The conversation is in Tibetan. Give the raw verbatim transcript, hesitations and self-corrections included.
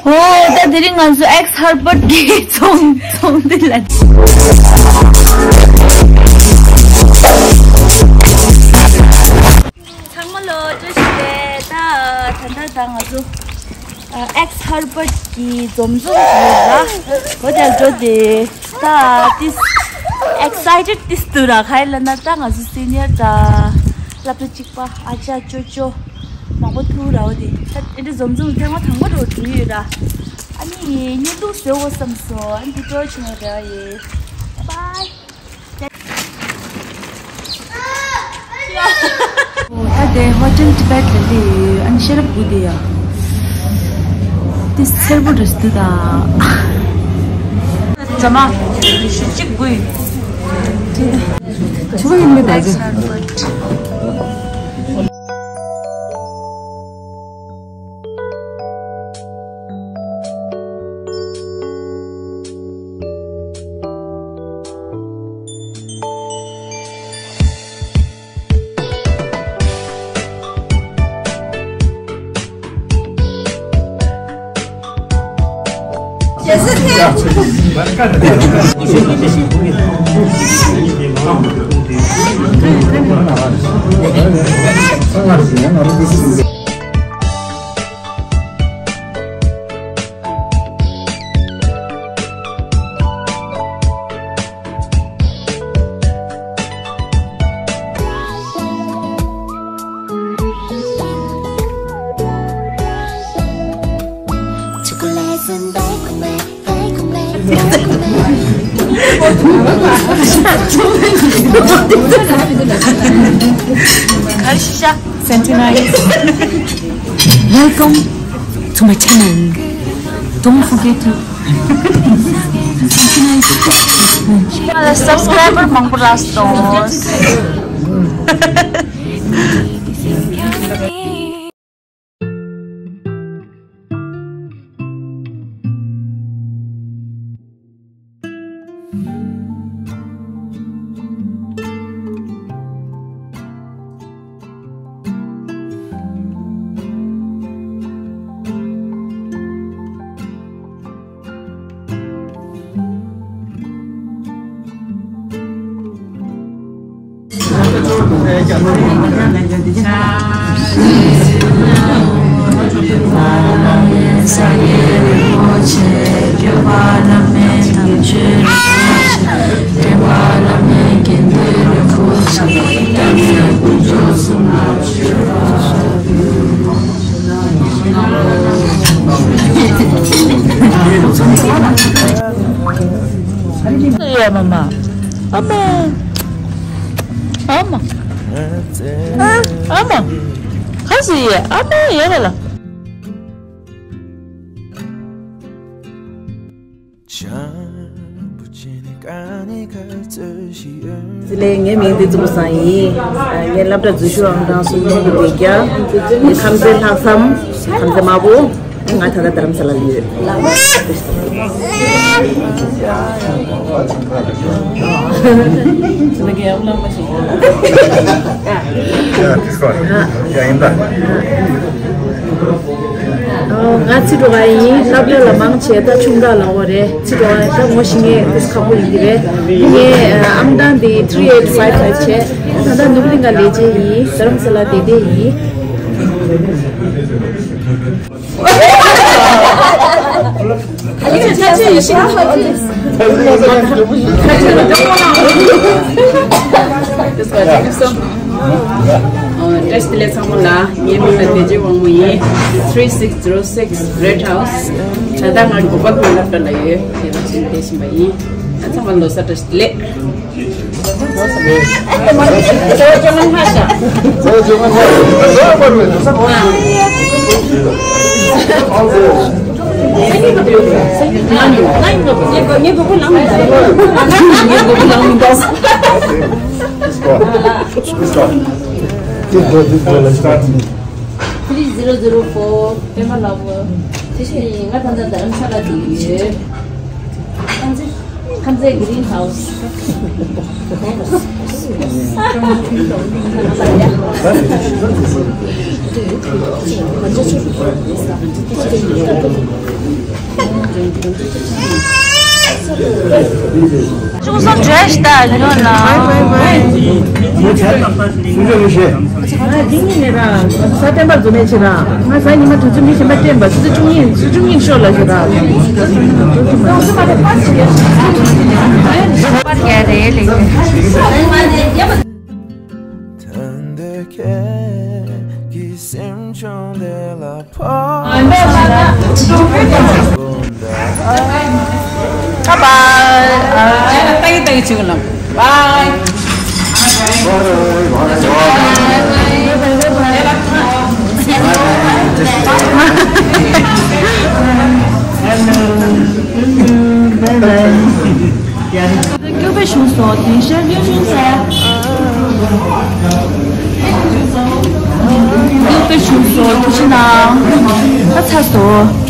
ཨོ། ད་དེ་རིང་ང་ཚོ་ཨེགས་ཧར་བར་གྱི་ཚོང་ཚོང་འདི་ལ། ཚང་མ་ལོ་བཀྲ་ཤིས་བདེ་ལེགས། ད་ད་ལྟ་ད་ང་ཚོ་ཨེགས་ཧར་བར་གྱི་འཛོམས་འཛོམས་ཞིག་ཡོད་ལ། འོ་དེར་འགྲོ་དེ། ད་ཏིས་ཨེག་སའི་ཊེཌ་ཏིས་འདུག་ར། ག་རེ་ལབ་ན་ད་ང་ཚོ་སི་ནི་ཡར་དང་སློབ་གྲྭ་གཅིག་པ་ཨ་ཅག་ཅོ་ཅོ་མང་པོ་ཐུག་ར། འོ་དེ་ད་ཨེ་འདྲ་འཛོམས་འཛོམས་ཐེངས་མ་དང་པོ་འགྲོ་འགྲོ་ཡོད་ར། ཨ་ནི་བརྙན་ཐུང་བཟོ་དགོས་བསམ་སོང་། ཨ་ནི་འདི་འགྲོ་ཆུང་བ་རེ་བ་ཡོད། བཱའི། ད་དེ་ཧོ་ཊེལ་ཊི་བེཊ་ལ་སླེབས་ཡོད། ཨ་ནི་ཤེས་རབ་སྒུག་བསྡད་ཡོད། དེ་སེར་པོ་འདྲ་ཞིག་འདུག་ད། ཇ་མ་ཞུ་གཅིག་དགོས། ཆུ་བ་ཡིན་མི་ད་ཟེར། Welcome to my channel. Don't forget to subscribe. Subscriber མང་པོ་རག་སོང་། ཡ་མ་མ། ཨ་མ། ཨ་མ། ཨ་ཨ་མ། ཁ་ཟེར་ཡ། ཨ་མ་ཡ་ག་ལ། ཟི་ལེ། ངའི་མིང་འདི་ཙུམ་སང་ཡིན། ངའི་སློབ་གྲྭ་འཛུལ་ཞུགས་ཨང་གྲངས་གསུམ་པ་དེ་རྒྱ། ངའི་ཁམས་ཚན་ལྷག་བསམ། ཁམས་ཚན་དམར་པོ། ང་ད་ལྟ་རྡ་རམ་ས་ལ་ལ་ཡོད། ཡིན་པ། ང་ཚེ་སྒྲོལ་དཀར་ཡིན། སློབ་གྲྭ་ལ་མང་ཆེ་ད་ཆུང་བདག་ལ་འོ་རེད། ཚེ་སྒྲོལ་དཀར་ད་ངོ་ཤེས་མཁན་ཏིས་ཁག་པོ་ཡིན་གྱི་རེད། ངའི་ཨང་གྲངས་འདི་three eight five five བྱས། ད་ལྟ་ནུབ་གླིང་ག་ལས་བྱེད་ཡིན། རྡ་རམ་ས་ལ་བསྡད་བསྡད་ཡིན། བཀྲ་ཤིས་བདེ་ལེགས་ཚང་མ་ལ། ངའི་མིང་ལ་བདེ་སྐྱིད་དབང་མོ་ཡིན། three six zero six Red House། ད་ལྟ་ང་གོ་པལ་ཕུན་སློབ་གྲྭ་ལ་ཡོད། དེ་ལ་བྱིན་བསྡད་བཞིན་པ་ཡིན། ད་ཚང་མ་ལོ་གསར་བཀྲ་ཤིས་བདེ་ལེགས། Three zero zero four པད་མ་ལྷ་བུ། ང་ད་ལྟ་རྡ་རམ་ས་ལ་བསྡད་ཡོད། ཁམས་ཚན། ཁམས་ཚན་Green House། ཅུང་ཟད་བྲེལ་ཞིག་ད་ཡོད་ལ། ང་འདི་ཉིད་ནས་ར་ས་བསྟན་པ་རྫུན་མེད་ཆེ་ར། ང་ས་ཉི་མ་དུས་ཚོད་མི་གཞན་པ་བསྟན་པ་ཆུ་ཚོད་བཅུ་གཉིས་ཆུ་ཚོད་བཅུ་གཉིས་ཤོར་ལ་ཞེ་ར། པར་རྒྱག་རེད་ལེགས། ད་འདོད་ཁྱེད་ཀྱི་སེམས་བྱུང་དེ་ལ་ཕོག Bye bye. Thank you, thank you, Chuklam. Bye. སྐྱོ་པའི་གཞུང་སོགས་དེང་ཤར་གཡོ་ཆུང་ཚེ། སྐྱོ་པའི་གཞུང་སོགས་དུ་ཕྱི་ནང་ད་ཚ་སོ།